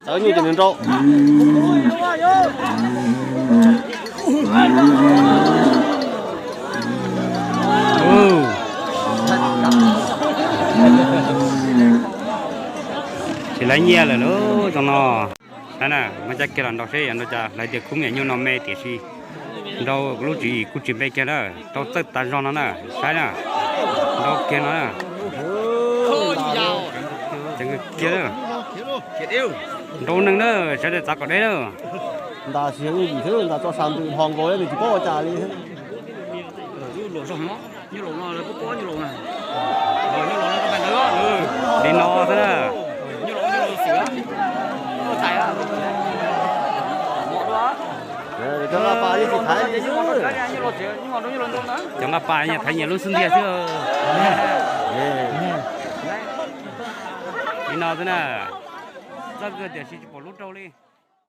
Txawv nyuj ces nws nrau. Tsis laib nyiaj lawm lauj, zoo no. Saib na, muab cab kiag los nrau seb yuav nrau cas, lawv tias khub me nyuam nyuj no me tiam sis nrau lub tswv yim kuj tsis npe kiag na, rau txawj tas zog no na, saib na, nrau kiag no na. Kiag, nrau neeg na, sawv daws txav kom deb na. Ntas tsis yog yooj yim xwb, ntas tso sas ntws hos nkaus nws tsis paub ua cas li. Li no xwb na. Cov nqa pas yeej tsis thaiv li xwb. Cov nqa pas nyias thaiv nyias lub xub ntiag xwb. Li no xwb na. Txawj kawg tiam sis tsis pom lub rau li.